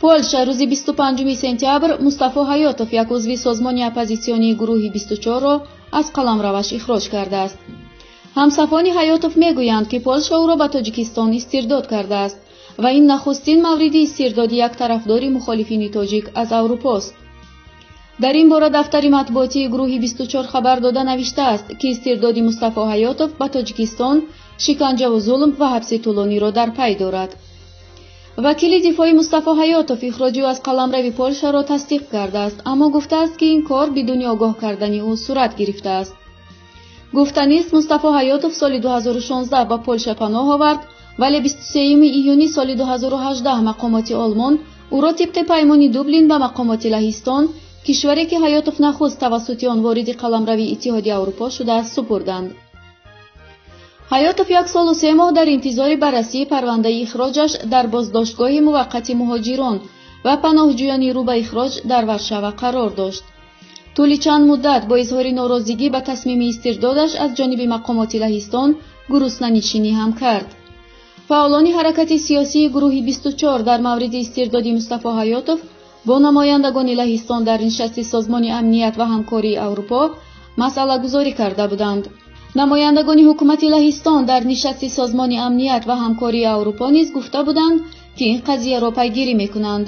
Полша рӯзи 25 сентябр Мустафо Ҳаётов, як узви созмони оппозитсионии гурӯҳи 24-ро аз қаламраваш ихроҷ кардааст. Ҳамсафони Ҳаётов мегӯянд, ки Полша ӯро ба Тоҷикистон истирдод кардааст ва ин нахустин мавриди истирдоди як тарафдори мухолифини тоҷик аз Аврупост. Дар ин бора дафтари матбуотии гурӯҳи 24 хабар дода навиштааст, ки истирдоди Мустафо Ҳаётов ба Тоҷикистон шиканҷаву зулм ва ҳабси тӯлониро дар пай дорад. Вакили дифои Мустафо Ҳаётов ихроҷи ӯ аз қаламрави Полшаро тасдиқ кардааст, аммо гуфтааст, ки ин кор бидуни огоҳ кардани ӯ сурат гирифтааст. Гуфтанист, Мустафо Ҳаётов соли 2016 ба Полша паноҳ овард, вале 23 июни соли 2018 мақомоти Олмон ӯро тибқи паймони Дублин ба мақомоти Лаҳистон, кишваре ки Ҳаётов нахуст тавассути он вориди қаламрави Иттиҳоди Аврупо шудааст, супурданд. Ҳаётов як солу 3 моҳ дар интизори баррасии парвандаи ихроҷаш дар боздоштгоҳи муваққати муҳоҷирон ва паноҳҷӯёни рӯ ба ихроҷ дар Варшава қарор дошт. Тӯли чанд муддат бо изҳори норозигӣ ба тасмими истирдодаш аз ҷониби мақомоти Лаҳистон гуруснанишинӣ ҳам кард. Фаъолони ҳаракати сиёсии гурӯҳи 24 дар мавриди истирдоди Мустафо Ҳаётов бо намояндагони Лаҳистон дар нишасти Созмони амният ва ҳамкории Аврупо масъалагузорӣ карда буданд. Намояндагони ҳукумати Лаҳистон дар нишасти Созмони амният ва ҳамкории Аврупо низ гуфта буданд, ки ин қазияро пайгирӣ мекунанд.